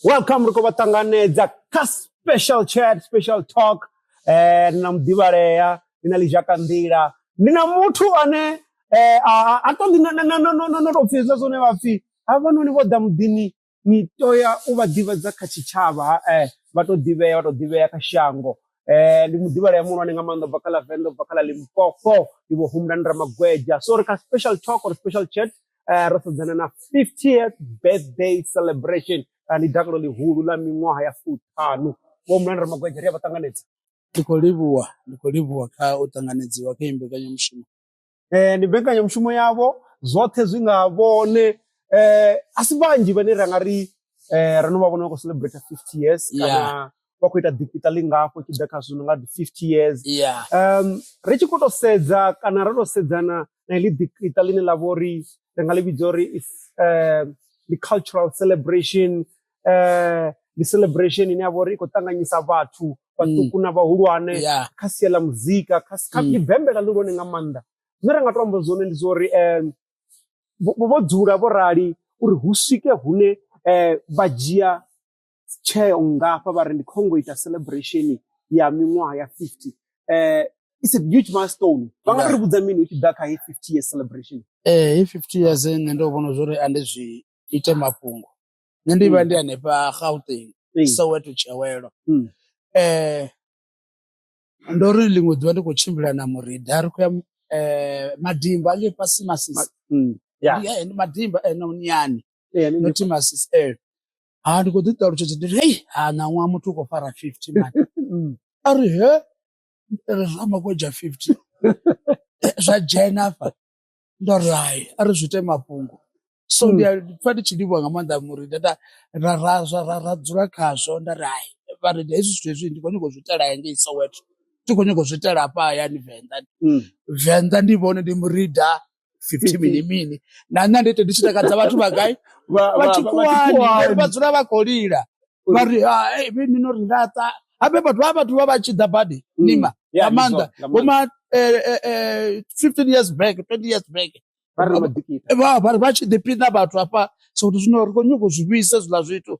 Welcome, ri khou vha ṱanganedza kha special chat, special talk. Ndi na muḓivhalea, ndi na ḽizhaka nḓila, ndi na muthu ane a ṱoḓi no tou pfhi hezwiḽa zwine vha pfhi havhanoni vho ḓa muḓini ni toya u vha ḓivhadza kha tshitshavha, vha to ḓivhea, vha to ḓivhea kha shango. Ndi muḓivhalea muhulwane nga maanḓa ubva kha ḽa Venḓa, ubva kha ḽa Limpopo, ndi Vho Humbulani Ramagwedzha. So ri kha special talk or special chat, ro sedzana na 50th birthday celebration, ndi dakalo ḽihulu ḽa miṅwaha ya 50. Vho Humbulani Ramagwedzha, ri a vha ṱanganedza. Ndi khou livhuwa, ndi khou livhuwa kha u ṱanganedziwa kha iyi mbekanyamushumo. Ndi mbekanyamushumo yavho, zwoṱhe zwi nga vhone. A si vhanzhi vhane ra nga ri ro no vha vhona vha khou celebrate 50 years kana vha khou ita ḓikiṱa ḽingafho tshi ḓa kha zwino nga 50 years. Ri tshi khou tou sedza kana ro tou sedzana na heḽi ḓikiṱa ḽine ḽa vha uri ri nga ḽi vhidza uri ndi cultural celebration, ndi celebration ine ya vha uri i khou ṱanganyisa vhathu vhaṱuku na vhahulwane kha sia ḽa muzika, kha ndi bembela ḽihulwane nga maanḓa. Zwine ra nga to amba zwone ndi zwa uri vho dzula vho rali uri hu swike hune vha dzhia tsheo ngafha vha ri ndi khou ita celebration ya miṅwaha ya 50. It's a huge milestone. Vha nga ri vhudza mini hu tshi ḓa kha heyi 50 years celebration? Hei 50 years nṋe ndo vhona zwori a ndi zwi ite mafhungo. Nṋe ndi vha ndi hanefha Gauteng, Soweto Tshiawelo. Ndo ri ḽiṅwe ḓuvha ndi khou tshimbila na murida ri khou ya Madimba ngei fhasi Masisi. Ndi Madimba no Niani. Not Masisi. Ha ndi khou ḓi ṱalutshedza ndi ri hei ha ṋaṅwaha muthu u khou fara 50 man. A ri he Ramagwedzha 50 zwa dzhena hafha. Ndo ri hai a ri zwi ite mafhungo. So ndi a pfa ndi tshi livhuwa nga maanḓa murida nda ra ra ra ra dzula khazwo nda ri hai vha ri hezwi zwithu hezwi ndi khou nyanga u zwi itela ngei Soweto, thi khou nyanga u zwi itela hafha hayani Venḓa. Venḓa ndi vhone ndi murida 50 mini mini na nṋe ndi ite ndi tshi takadza vhathu vha gai vha tshikhuwani ngori vha dzula vha khou lila vha ri hai vheni no ri laṱa. Habe vhathu vha vhathu vha vha tshi ḓa badi nima nga maanḓa vho ma 15 years back, 20 years back vha vha tshi ḓiphina vhathu hafha. So zwino ri khou nyanga u zwi vhuisa hezwiḽa zwithu.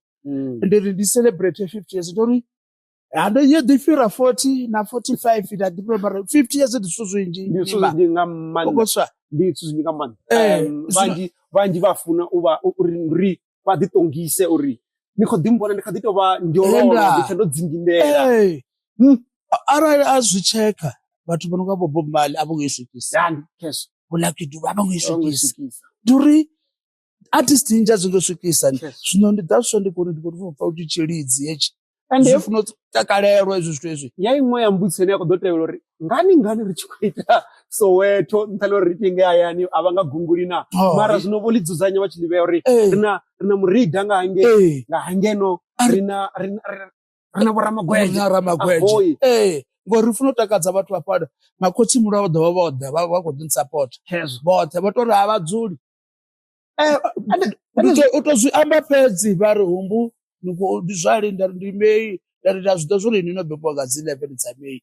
Ndi ri ndi celebrate 50 years, ndo ri ha ndo yo ḓi fhira 40 na 45 nda ḓi mara 50 years ndi zwithu zwinzhi. Ndi zwithu zwinzhi nga maanḓa, ndi zwithu zwinzhi nga maanḓa. Vhanzhi vhanzhi vha funa u vha uri ri vha ḓi ṱongise uri ni kho ḓi mbona ndi kha ḓi tovha ndyololo, ndi tshe ndo dzingindela. Arali a zwi tshekha vhathu vho no nga vho Bob Marley a vho ngo i swikisa, vho Lucky Dube a vho ngo i swikisa. Ndi uri artist nnzhi a dzi ngo swikisa. Zwino ndi that's why ndi khou ri ndi khou pfa u tshilidzi hetshi And zwi funa u takalelwa hezwi zwithu hezwi. Ya iṅwe ya mbudziso ine ya khou ḓo tevhela uri ngani ngani ri tshi khou ita Soweto nṱha ḽa uri ri tenge hayani a vha nga gunguli na mara zwino vho ḽi dzudzanya vha tshi ḽi vhea uri ri na murida nga hangei nga hangeno ri na ri na vho Ramagwedzha. Ramagwedzha. Ngori ri funa u takadza vhathu vha fhano. Makhotsi muhulu vha ḓo vha vho ḓa vha khou ḓi nsapota vhoṱhe vho tou ri a vha dzuli. U to zwi amba fhedzi vha ri humbu ndi zwa lini nda ri ndi May nda ri nda zwi ḓivha zwori inwi no bebiwa nga dzi 11 dza May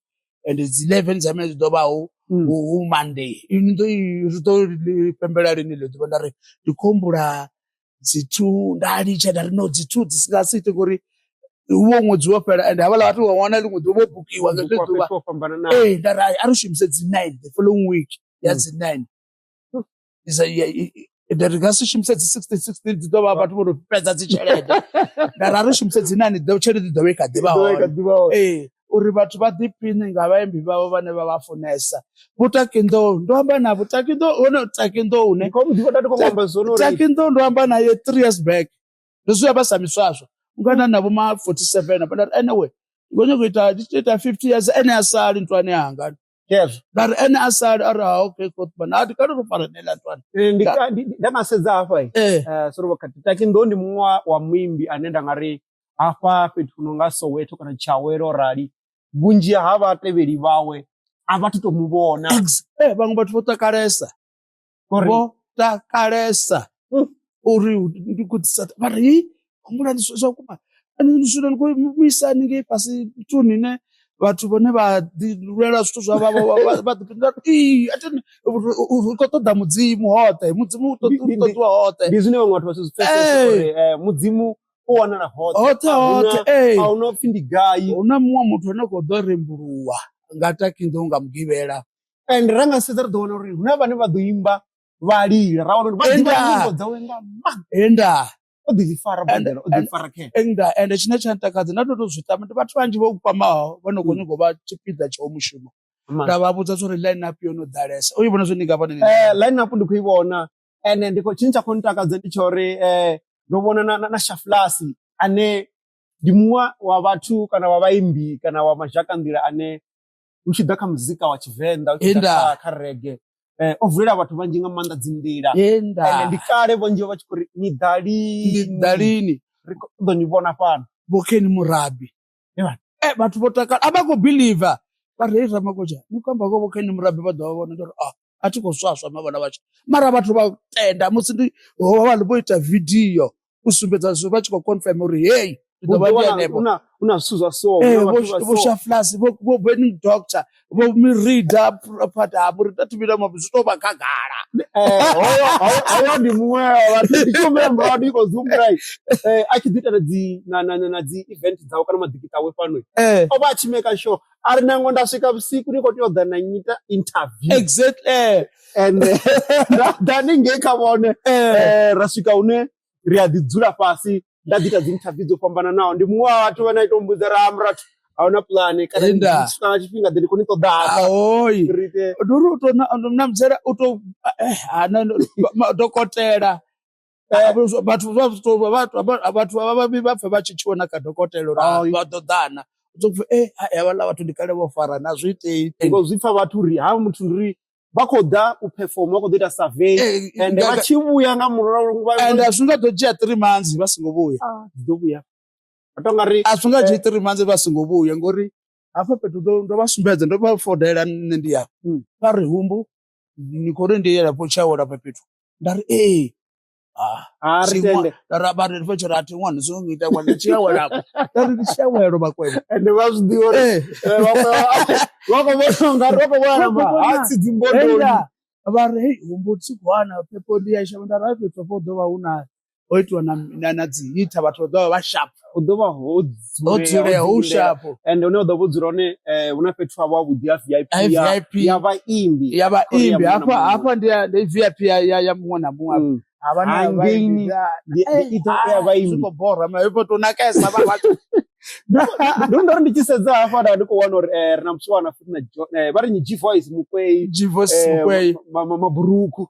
and dzi 11 dza May zwi ḓo vha hu hu Monday inwi ḓo ri ḓo pembela lini ḽo ḓuvha nda ri ndi khou humbula dzi 2 nda litsha nda ri no dzi 2 dzi nga si ite ngori hu vha ṅwedzi wo fhela and havhaḽa vhathu vha wana ḽiṅwe ḓuvha vho bukiwa nga ḽeḽo ḓuvha. Ee nda ri a ri shumise dzi 9 the following week ya dzi 9. Ri nga si shumise dzi 16 16 dzi ḓo vha vhathu vho no fhedza dzi tshelede. Nda ri a ri shumise dzi 9 ḓo tshelede ḓo vha i kha ḓivha hone. Ee uri vhathu vha ḓiphine nga vhaimbi vhavho vhane vha vha funesa. Vho Taki Nḓou ndo amba navho Taki Nḓou hone Taki Nḓou ne Taki Nḓou ndo amba naye 3 years back. Ndo zwi vha sa miswaswo unga na navho ma 47 nda ri anyway ndi khou nyanga u ita ndi tshi ita 50 years ene a sali ntwane yanga. Khezwo. Nda ri ene a sali a ri ha okay Grootman a ndi kale ro fara nela ntwana. Ndi nda nga sedza hafha sorry vho kati Taki Nḓou ndi muṅwe wa muimbi ane nda nga ri hafha fhethu hu no nga Soweto kana Tshiawelo rali vhunzhi ha vhatevheli vhawe a vha thu to mu vhona. Vhaṅwe vhathu vho takalesa. Vho takalesa uri ndi khou ḓisa vha ri humbulani zwa vhukuma zwino ni khou mu isa haningei fhasi nthuni ine vhathu vhane vha ḓi lwela zwithu zwa vha vha ḓi fhindula ri khou ṱoḓa mudzimu hoṱhe mudzimu u ṱoḓiwa hoṱhe. Ndi zwine vhaṅwe vhathu vha si zwi pfesese uri mudzimu u wanala hoṱhe Hoṱhe, hoṱhe, ee. A huna upfi ndi gai. Hu na muṅwe muthu ane khou ḓo rembuluwa nga Takindo nga mugivhela. And ra nga sedza ri ḓo wana uri hu na vhane vha ḓo imba vha lila ra wana uri vha ḓivha Enda. nyimbo dzawe nga maanḓa. Enda. O ḓi fara badela o ḓi fara khe. Enda ende tshine tsha ntakadza nda to to zwi tama ndi vhathu vhanzhi vho kwamaho vha no khou nyanga u vha tshipiḓa tsha hoyu mushumo. Nda vha vhudza zwa uri line up yo no ḓalesa. U i vhona zwo ndi nga vhona ni. Line up ndi khou i vhona ende ndi khou tshine tsha khou ntakadza ndi tsha uri ndo vhona na Shaflasi ane ndi muṅwe wa vhathu kana wa vhaimbi kana wa mazhakanḓila ane hu tshi ḓa kha muzika wa Tshivenḓa hu tshi ḓa kha reggae o vulela vhathu vhanzhi nga maanḓa dzi nḓila. Ende ndi kale vhanzhi vha tshi khou ri ni ḓa lini, ni ḓa lini ri khou ṱoḓa ni vhona fhano. Vho Kenny Murabi vhathu vho takala a vha khou believer vha ri hei Ramakotsha ni khou amba vho Kenny Murabi vha ḓo vha vhona ndo ri ah a thi khou swaswa mavhona vhatsho mara vhathu vha tenda musi ndi ho vha vho ita video u sumbedza zwi vha tshi khou confirm uri hey ndi ḓo vha ndi hanefho hu na zwithu zwa so vho Shaflas vho Burning Doctor vho Mirida part ha Murida thivhila mafhi zwi tou vha khagala hoyo ndi muṅwe wa vhathu ndi tshi humbula murahu ndi khou zwi humbula a tshi ḓi ita na dzi na na na dzi event dzawe kana maḓikiṱa awe fhano o vha a tshi maker sure a ri nangwe nda swika vhusiku ni khou tea u ḓa na nyita interview exactly and nda ḓa ningei kha vhone ra swika hune ri a ḓi dzula fhasi nda ḓi ita dzi interview dzo fhambananaho ndi muṅwe wa vhathu vhane a ita mbudza ra murathu a huna pulane kana nga tshifhinga ḓe ndi khou ni ṱoḓa hafha ahoi ndi uri u to na u to dokotela vhathu vhathu vha vha pfe vha tshi tshiwa na kha dokotela uri vha ḓo ḓana u pfhi eh havhaḽa vhathu ndi kale vho farana a zwi itei ngo zwi pfa vhathu uri ha muthu ndi ri vha khou ḓa u perform vha khou ḓo ita survey and vha tshi vhuya nga murahu and a zwi nga ḓo dzhia 3 months vha songo vhuya dzi ḓo vhuya vha tonga ri a zwi nga dzhii 3 months vha songo vhuya ngori hafha fhethu ndo vha sumbedza ndo vha fodela nṋe ndi ya vha ri humbu ni khou ri ndi yela fho tshaula hafha fhethu nda ri ee Ah, ri tende. Ra ba ri fetshi ra thi ṅwana zwo ngita ṅwana tshi awela afho. Nda ri ndi tshi awelo vhakwevho. Ende vha zwi ḓivha uri vha khou vhona unga ri khou vhona mahatsi dzimbondoni. Vha ri hei humbudzi khou wana phepho ndi ya shavha nda ri fhethu afho hu ḓo vha hu na ho itiwa na na dzi heater vhathu vha ḓo vha vha sharp. Hu ḓo vha ho dzulea hu sharp. Ende hune hu ḓo vha ho dzula hone hu na fhethu havho havhuḓi ha VIP ya vhaimbi. Ya vhaimbi hafha hafha ndi ya ndi VIP ya ya muṅwe na muṅwe. Havha na Hangeini ndi i ḓo ya vhaimbi. Zwi khou bora mara vho to nakesa vha vhathu. Ndi ndo ri ndi tshi sedza hafha nda ndi khou wana uri ri na musiwana futhi na vha ri ni G Voice Mukwei. G Voice Mukwei. Maburuku.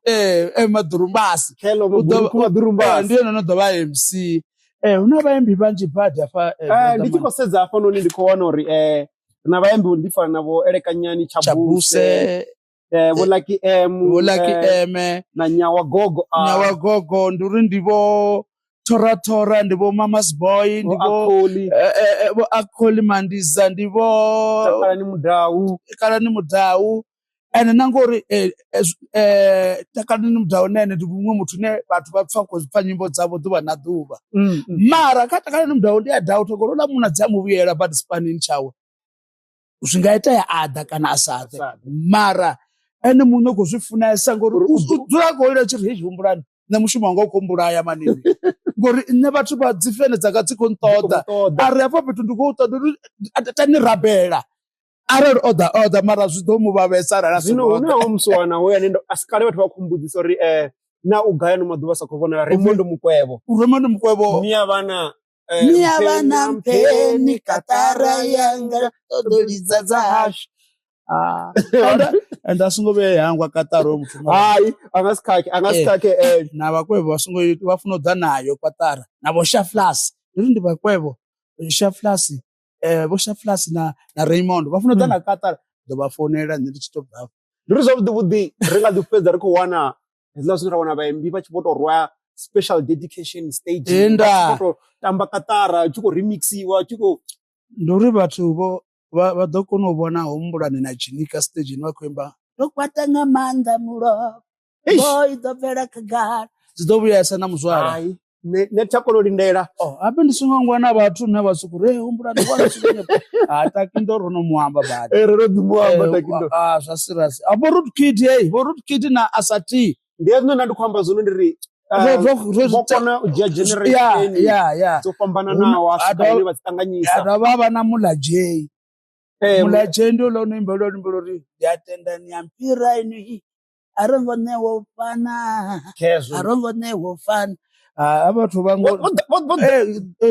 Madurumbasi. Khelo Maburuku Madurumbasi. Ndi ene no ḓo vha MC. Hu na vhaimbi vhanzhi badi hafha. Ndi tshi khou sedza hafhanoni ndi khou wana uri ri na vhaimbi ndi fana na vho Elekanyani Tshabuse. Vho Lucky M. Vho Lucky M. Na Nyawa Gogo. Nyawa Gogo ndi uri ndi vho Thora Thora, ndi vho Mama's Boy, ndi vho vho Akholi Mandiza, ndi vho Takalani Mudau. Takalani Mudau. Ende na ngori Takalani Mudau na ene ndi muṅwe muthu ne vhathu vha pfa khou pfa nyimbo dzavho ḓuvha na ḓuvha. Mara kha Takalani Mudau ndi a doubt ngori houḽa munna dzi a mu vhuyela badi sipanini tshawe. Zwi nga itea a ḓa kana a sa ḓe mara ene muṋe u khou zwi funesa ngori u dzula a khou lila tshi ri hei humbulani nṋe mushumo wanga u khou mbulaya manini ngori nṋe vhathu vha dzi fene dzanga dzi khou nṱoḓa a ri hafha fhethu ndi khou ṱoḓa tani rabela arali o ḓa o ḓa mara zwi ḓo mu vhavhesa arali a zwino hu na ho musiwana hoyo ane a si kale vhathu vha khou mbudzisa uri na u gaya no maḓuvha sa khou vhonala Raymond Mukwevho Raymond Mukwevho ni a vhana Ni a vha na mpheni katara yanga ṱoḓo lidza dza hashu. And a songo vhuya hangwa katara hoyo muthu. Hai, a nga si khakhe, a nga si khakhe. Na vhakwevho vha songo vha funa u ḓa nayo katara na vho Shaflas. Ndi uri ndi vhakwevho Shaflas vho Shaflas na na Raymond vha funa u ḓa na katara ḓo vha founela nṋe ndi tshi to bva hafha. Ndi uri zwavhuḓi vhuḓi ri nga ḓi fhedza ri khou wana hezwiḽa zwine ra wana vhaimbi vha tshi vho tou rwa special dedication stage Enda. vha tshi khou tou tamba katara tshi khou remixiwa tshi khou Ndi uri vhathu vho vha ḓo kona u vhona Humbulani na Dzhinika stagini vha khou imba ndo kwata nga maanḓa mulovha ngoho i ḓo bvela khagala zwi ḓo vhuyesa na muzwala. Hai nṋe thi a kona u lindela. Oh, habe ndi songo hangwa na vhathu na vha sokou ri Humbulani wana ha Takindo ro no mu amba badi. Ro no ḓi mu amba Takindo. Ah, zwa serious. A vho Ruth Kid hey, vho Ruth Kid na Asati. Ndi hezwi nṋe ndi khou amba zwone ndi ri Vho kona u dzhia generation dzo fhambananaho a swika hune vha dzi ṱanganyisa. Ha dovha ha vha na Mula J. Mula J ndi houḽa ono imba holuḽa luimbo lwa uri ndi a tenda ni a mphira inwi a ro ngo ṋewa u fana, a ro ngo ṋewa u fana. Havha vhathu vha ngo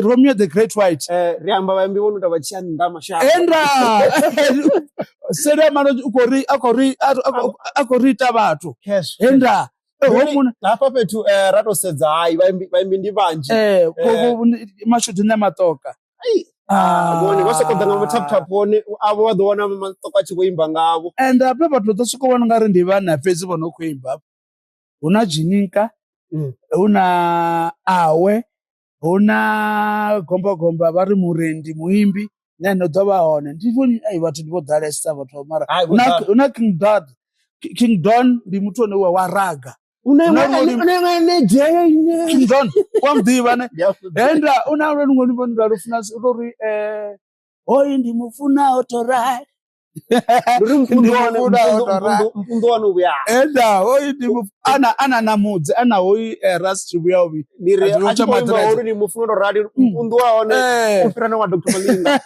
Romeo the Great White. Ri amba vhaimbi vho no ita vha tshi ya nnḓa mashango. Enda Sele mara u khou ri a khou ri a khou ri ita vhathu. Enda hafha fhethu ra to sedza hai vhaimbi vhaimbi ndi vhanzhi. Mashudu na Matoka. Vhone vha soko ḓa nga tap tap vhone avho vha ḓo wana Matoka a tshi vho imba ngavho. And hafha vhathu ḓo swika vhona ungari ndi vhana fhedzi vho no khou imba. Hu na Jininka, hu na Awe, hu na Gomba Gomba vha ri murendi muimbi na ene u ḓo vha hone. Ndi vhone ai vhathu ndi vho ḓalesa vhathu mara hu na King Dad King Don ndi muthu ane wa raga. King Don wa muḓivha ne enda u na luṅwe luimbo nda lu funa u tou ri hoyu ndi mufunaho to rali. Mpundu wanu vhuya. Enda hoyu ndi ana ana na mudzi ana hoyu Ras Tshivhuya uvhi. Ndi ri a tshi khou imba hoyu ndi mufuna to rali mpundu wa hone u fhira na wa Dr Malinga.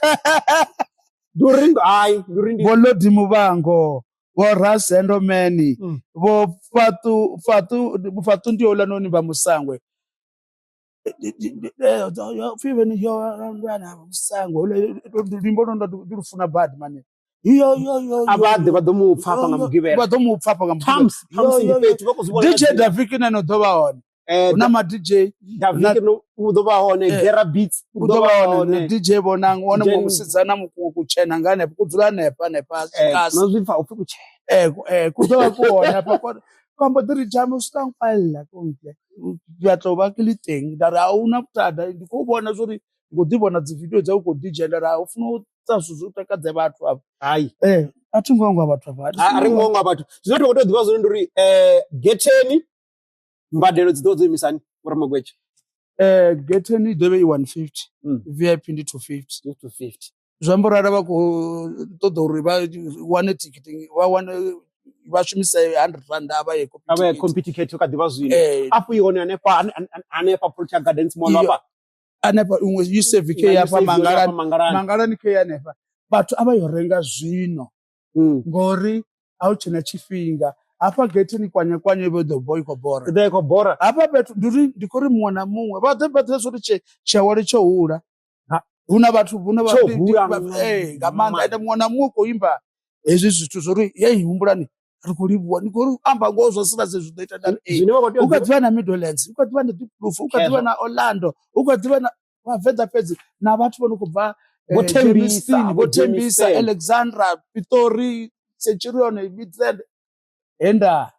Ndi uri hai ndi uri ndi Vho Lodi Muvhango, Vho Ras Hendomeni, Vho Fhatu Fhatu Fhatu ndi houḽa noni vha Musangwe. Luimbo lwo ndi lufuna badi mani. Yo yo yo a vha ḓe vha ḓo mu pfa hafha nga mugivhela. Vha ḓo mu pfa hafha nga mugivhela. Pumps pumps ndi fhethu vha khou zwi vhona. DJ Daviki na ene u ḓo vha hone. Hu na ma DJ Daviki u ḓo vha hone, Gera Beats u ḓo vha hone, DJ Bonang wone muṅwe musidzana kutshena nga hanefha ku dzula hanefha hanefha kasi. No zwi pfa upfi kutshena. Ku ḓo vha ku hone hafha kwa mbo ḓi ri dzhama u swika nkwalela ko ntle batla u vha ke le teng nda ri a huna vhuthada ndi khou vhona zwori ndi khou ḓi vhona dzi video dzau khou DJ nda ri u funa u ita zwithu zwi takadze vhathu avha. Hai. A thi ngo hangwa vhathu avha. A ri ngo hangwa vhathu. Zwine ra khou tea u ḓivha zwone ndi uri getheni mbadelo dzi ḓo dzo imisani vho Ramagwetshe? Getheni i ḓo vha i 150 VIP ndi 250. 250. Zwi amba uri arali vha khou ṱoḓa uri vha wane thikhithi vha wane vha shumise 100 rand a vha ye A vha ye Computicket kha ḓivha zwino. Afho i hone hanefha hanefha Protea Gardens Mall hafha. Hanefha iṅwe UCVK hafha Mangalani Mangalani K hanefha. Vhathu a vha yo renga zwino ngori a hu tshena tshifhinga. Hafha getheni kwanye kwanye vho ḓo i khou bora. I ḓo i khou bora. Hafha fhethu ndi uri ndi khou ri muṅwe na muṅwe vha ḓe vha ḓivhe uri tshiawelo tsho hula. Hu na vhathu hu na Tsho hula nga maanḓa ende muṅwe na muṅwe u khou imba hezwi zwithu zwo ri hei humbulani ri khou livhuwa ni khou amba ngoho zwa sina zwe zwi ḓo ita nda ri ee. Zwine vha khou tea u Hu kha ḓivha na Middlelands, hu kha ḓivha na Diepkloof, hu kha ḓivha na Orlando, hu kha ḓivha na Vhavenḓa fhedzi na vhathu vho no khou bva Vho Thembisa, Germiston, vho vho Thembisa, Germiston. Alexandra, Pitori, Centurion, Midrand. Henda.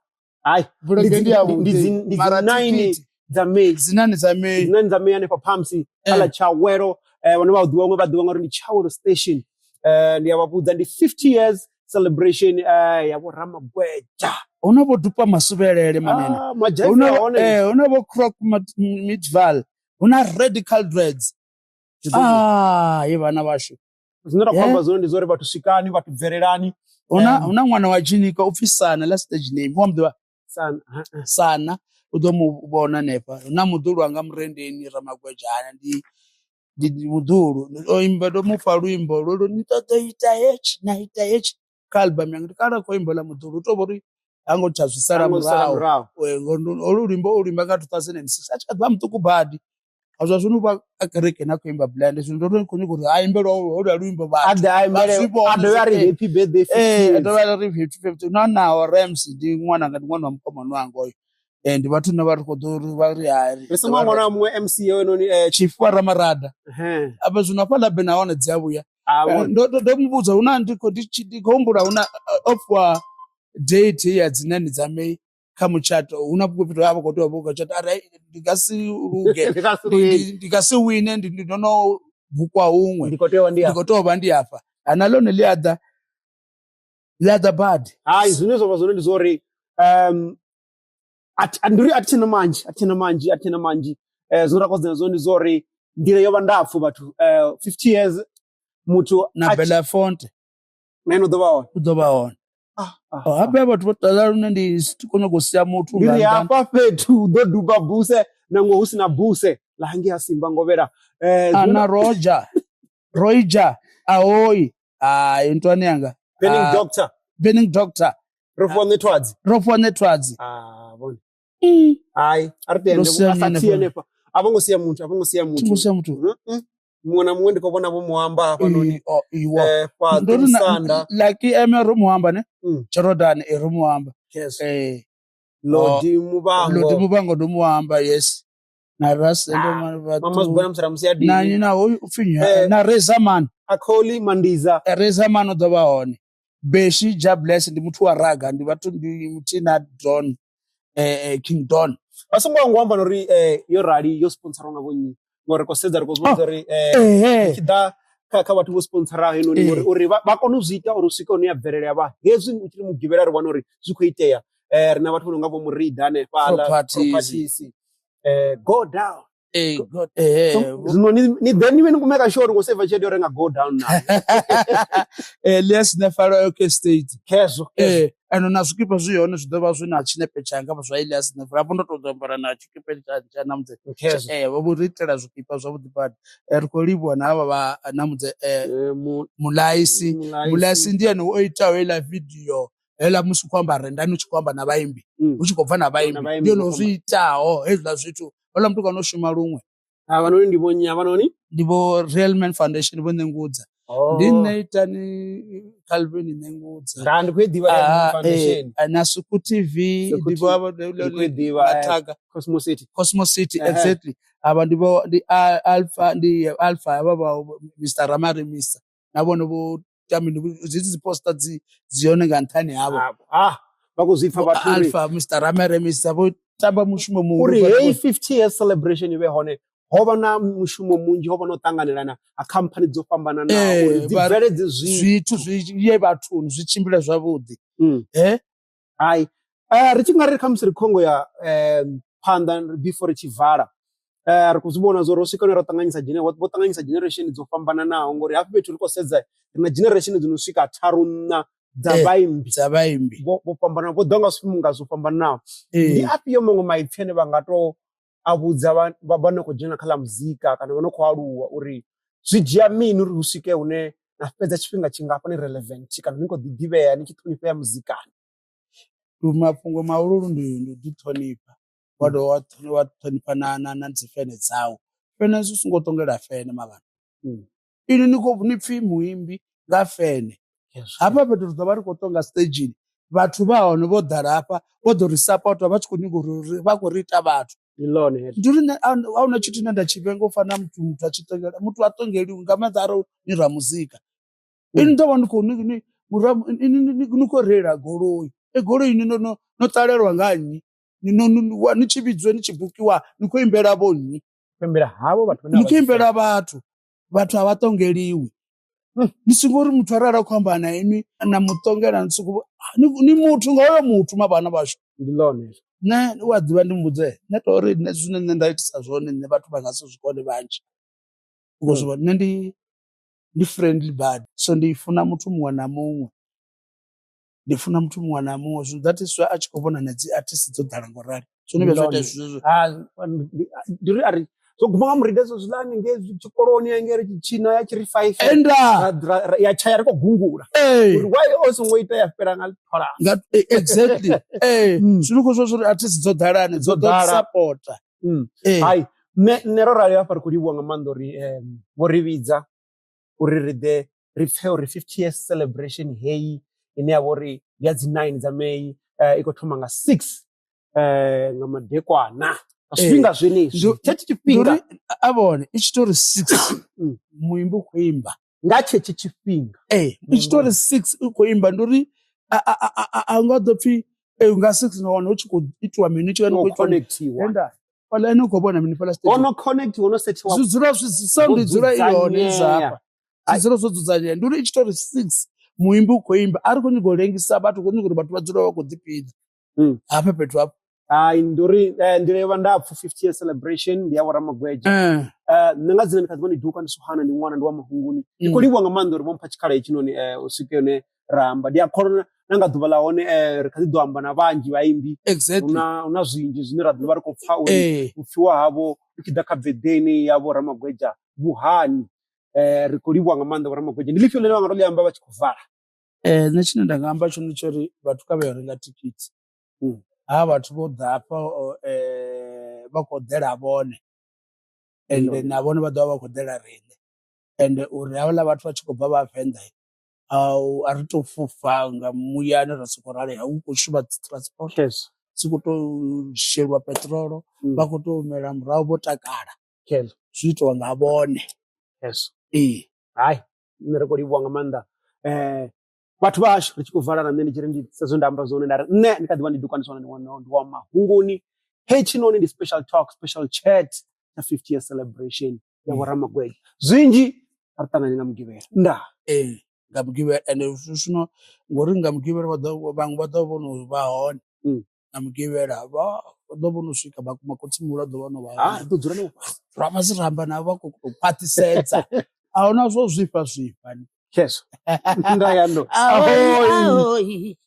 Hai, Vhulege ndi yavhuḓi, ndi dzi mara 9 thikhithi. dza May. Dzi nine dza May. Dzi 9 dza May hanefha Palms kha ḽa Tshiawelo. Vhane vha ḓivha vhaṅwe vha ḓivha ngauri ndi Tshiawelo station. Ndi a vha vhudza ndi 50 years celebration ya vho Ramagweja. Hu na vho Dupa Masuvhelele manene. Ah, Majaivha Hu na hone. hu na vho Croc Midval. Hu na Radical Dreads. Ah, ye vhana vhashu. Zwine ra khou amba zwone ndi zwori vhathu swikani, vhathu bvelelani. Huna huna ṅwana wa Tshinika u pfi Sana ḽa stage name. Wa muḓivha? Sana. Sana u ḓo mu vhona hanefha. Hu na muḓulu wanga Murendeni Ramagwedzhana ndi ndi muḓulu o imba ndo mufha luimbo lwo ni ṱoḓa ita hetshi na ita hetshi kha album yanga ndi kale a khou imba ḽa muḓulu u tou vha uri ha ngo tsha zwi sala murahu. Holu luimbo o luimba nga 2006 a tshi kha ḓi vha muṱuku badi. A zwa zwino vha a kerekeni a khou imba blind zwino ndo ri khou nyanga uri a imbelwa holuya luimbo vhathu. A ḓe a imbele a dovhe a ri happy birthday 50 years. A dovhe a ri happy 50 na naho Rams ndi ṅwananga ndi ṅwana wa mukomana wanga hoyo. Ndi vhathu na vha ri khou ḓo ri vha ri hai ri songo ṅwana wa muṅwe MC hoyunoni Tshifhiwa Ramarada. Afha zwino hafha ḽa na hone dzi a vhuya. Ndo ndo muvhudza hu na ndi khou ndi khou humbula hu na o fhiwa date ya dzi nine dza May kha mutshato hu na fhethu ha vha khou tea u vha khou tshata arali ndi nga si luge ndi nga si wine ndi ndo no bukwa huṅwe ndi khou tea u vha ndi ndi khou tea u vha ndi hafha na ḽone ḽi a ḓa ḽi a ḓa badi hai zwine zwa vha zwone ndi zwa uri ndi uri a thi tshena manzhi a thi tshena manzhi a thi tshena manzhi zwine ra khou dzina zwone ndi zwa uri nḓila yo vha ndapfu vhathu 50 years muthu na Belafonte na ene u ḓo vha hone u ḓo vha hone. Hafha vhathu vho ṱala lune ndi si kone u sia muthu Ndi nga ri nnḓa. hafha fhethu hu ḓo duba buse nangwe hu si na buse ḽa hangei ha Simba Ngovhela. Ana Roger, Roger, ahoi. Hai ntwani yanga. Burning Ah, Doctor, Burning Doctor. ro fhiwa ṋethwadzi. Ro fhiwa ṋethwadzi. Ah, vhone. Hai, a ri tende Ndo sia a sa nnyi thi hanefha? henefha. A vho ngo sia muthu, a vho ngo sia muthu. Thi ngo sia muthu. Muṅwe na muṅwe ndi khou vhona vho mu amba hafhanoni. Oh, iwa. Fhaṱo Ndo ri na- Musanda. Lucky Eme ro mu amba ne? Jordan e ro mu amba. Yes. Lodi Lodi Muvhango. Muvhango ndo mu amba, yes. Na Ras ndo Ah, vhathu. Mama Zibona Musira Musia Na Dini. nnyi na hoyu upfi nnyi? Na Reza Man. Akholi Mandiza. Reza Man u ḓo vha hone. Beshi Jabless ndi muthu wa raga, ndi vhathu ndi muthu na Don King Don. Vha songo ngo amba uri yo rali yo sponsorwa nga vhonnyi, ngori ri khou sedza ri khou zwi vhona uri tshi ḓa kha vhathu vho sponsoraho heinoni, ngori uri vha kone u zwi ita uri u swike hune ya bvelela ya vha hezwi u tshi ri mugivhela ri wana uri zwi khou itea. Ri na vhathu vho no nga vho Murida hanefhaḽa, Properties. Properties. Go down. God, Zwino ni ḓe ni vhe ni kumeka sure uri ngo save tshelede yo renga go down na. Elias Nefalo OK State. Khezwo. Ano na zwikipa zwi hone zwi ḓo vha zwi na tshinepe tshanga zwa Elias Nefalo. Hafho ndo to ḓo ambara na tshikipa tsha Namudze. Khezwo. Vho ri itela zwikipa zwavhuḓi badi. Ri khou livhuwa na havha vha Namudze, Mulaisi. Mulaisi ndi ene o itaho heiḽa video heiḽa musi u khou amba rendani u tshi khou amba na vhaimbi. Hu tshi khou bva na vhaimbi. Ndi ene o zwi itaho hezwiḽa zwithu. Houḽa muthu kana o shuma luṅwe. Havhanoni ndi vho nnyi havhanoni? Ndi vho Real Man Foundation vho Ṋengudza. Ndi nṋe Itani Calvin Ṋengudza. Nda ndi khou i ḓivha Real Man Foundation. Na Suku TV Suku ndi vho TV. Ndi khou i ḓivha, Mathaga. Cosmo City. Cosmo City, exactly. Avha ndi vho ndi Alpha, ndi Alpha havha vha Mr Ramaremisa. Na vhone vho tamini dzi dzi poster dzi dzi hone nga nṱhani havho. Vha khou zwi pfa vhathu uri Alpha Mr Ramaremisa vho tamba mushumo muhulu uri vhathu heyi vho- 50 years celebration i vhe hone ho vha na mushumo munzhi, ho vha na u ṱanganelana ha khamphani dzo fhambananaho uri dzi bveledze zwithu zwi ye vhathuni zwi tshimbile zwavhuḓi. Hai. Ri tshi nga ri khamusi ri khongo ya phanḓa before ri tshi vala, ri khou zwi vhona zwo ri ro swika hune ra ṱanganyisa vho ṱanganyisa generation dzo fhambananaho, ngori hafha fhethu ri khou sedza ri na generation dzo no swika 3-4 dza vhaimbi. Dza vhaimbi. Vho fhambana, vho ḓa nga zwifhinga zwo fhambananaho. Ndi afhio maṅwe maipfi ane vha nga to a vhudza vha no khou dzhena kha ḽa muzika kana vha no khou aluwa uri zwi dzhia mini uri hu swike hune na fhedza tshifhinga tshingafha ni relevant kana ni khou ḓi ḓivhea ni tshi ṱhonifhea muzikani? Mafhungo mahulu ndi u ḓi ṱhonifha, wa dovha wa ṱhonifha na dzi fene dzau. Fene zwi songo ṱongela fene mavhana. Inwi ni khou ni pfi muimbi nga fene. Hafha fhethu ri ḓo vha ri khou tonga stagini, vhathu vha hone vho ḓala hafha vho ḓo ri sapota vha tshi khou nyaga uri vha khou ri ita vhathu. Ndi ḽone heḽo. Ndi uri nṋe a huna tshithu tshine nda tshi vhenga u fana na muthu muthu a tshi ṱongela muthu a ṱongeliwi nga maanḓa arali ni ra muzika. Inwi ni ḓo vha ni khou ni khou reila goloi, e goloi ini no no ṱalelwa nga nnyi? Ni tshi vhidziwa ni tshi bukiwa ni khou imbela vho nnyi? Imbela havho vhathu Ni khou imbela vhathu, vhathu a vha ṱongeliwi. Ni songo uri muthu arali a khou amba na inwi na muṱongela ni soko ni muthu nga hoyo muthu mavhana vhashu. Ndi ḽone. Nṋe u a ḓivha ndi muvhudze nṋe to uri nṋe zwine nṋe nda itisa zwone nṋe vhathu vha nga si zwi kone vhanzhi. Because nṋe ndi friendly badi, so ndi funa muthu muṅwe na muṅwe. Ndi funa muthu muṅwe na muṅwe, zwino that is why a tshi khou vhona na dzi artist dzo ḓala ngo rali. Zwino vhuya zwa ita zwezwo. Ndi uri ari zwo guma nga muride zwo zwiḽani ngei tshikoloni ya ngei ri tshi tshina ya tshi ri 5 Enda! ya tshaya ri khou gungula. Uri why o songo ita ya fhela nga thola. Nga exactly. Zwino khou zwa uri artist dzo ḓalani dzo ḓo sapota. Hai, nṋe ro rali hafha ri khou livhuwa nga maanḓa uri vho ri vhidza uri ri ḓe ri pfe uri 50 years celebration heyi ine ya vha uri ndi ya dzi 9 dza May, i khou thoma nga 6 nga madekwana. Nga zwifhinga zwenezwi, tshetshi tshifhinga. A vhone i tshi tori 6 muimbi u khou imba. Nga tshetsho tshifhinga. I tshi tori 6 u khou imba ndi uri a nga ḓo pfi nga 6 na wana hu tshi khou itiwa mini, tshi khou connectiwa. Enda fhaḽa ene u khou vhona mini fhaḽa stage. Ho no connectiwa, ho no setiwa. Zwi dzula zwi sound i dzula i hone hafha. Zwi dzula zwo dzudzanyea. Ndi uri i tshi tori 6 muimbi u khou imba, a ri khou nyanga u lengisa vhathu, khou nyanga uri vhathu vha dzule vha khou ḓiphina hafha fhethu hafha. Hai, ndi uri nḓila yo vha ndapfu 50 year celebration ndi ya Vho Ramagwedzha. Nṋe nga dzina ndi kha ḓi vha ndi Duka, ndi Suhana, ndi ṅwana, ndi wa Mahunguni. Ndi khou livhuwa nga maanḓa uri vho mpha tshikhala hetshinoni u swike hune ra amba. Ndi a kholwa Na nga ḓuvha ḽa hone ri kha ḓi ḓo amba na vhanzhi vhaimbi. Exactly. Huna huna zwinzhi zwine ra ḓo vha ri khou pfa uri Ee. vhupfiwa havho u tshi ḓa kha bvedeni ya vho Ramagwedzha vhuhani. Ri khou livhuwa nga maanḓa vho Ramagwedzha. Ndi ḽifhio ḽine vha nga to ḽi amba vha tshi khou vala? Nṋe tshine nda nga amba tshone tsho uri vhathu kha vha yo renga thikhithi. Havha vhathu vho ḓa hafha vha khou ḓela vhone ende na vhone vha ḓovha vha khou ḓela riṋe ende uri havhaḽa vhathu vha tshi khou bva vhavenḓa a ri to fhufha nga muyani ra soko rali hu khou shuma dzi transport dzi khou tou sheliwa peṱirolo vha khou tou humela murahu vho takala zwi itiwa nga vhone. Ee. Hai nṋe ri khou livhuwa nga maanḓa vhathu vha hashu ri tshi khou vala na nṋe ndi tshi ri ndi sa zwe nda amba zwone nda ri nṋe ndi kha ḓivha ndi dukani swana ndi wana ndi wa mahunguni hetshinoni ndi special talk special chat ya 50 year celebration ya vho Ramagwedzha zwinzhi ri ṱangane nga mugivhela ndaa Ee nga mugivhela ende zwino ngori nga mugivhela vha ḓo vhaṅwe vha ḓo vha vho no vha hone nga mugivhela vha ḓo vho no swika vha makotsi muhulu a ḓo vha no vha ha ri ḓo dzula navho fhasi ra fhasi ra amba navho vha khou tou khwaṱhisedza ahuna zwo zwifha zwifha khezwo nda ya ndo Ahoi, ahoi ahoi.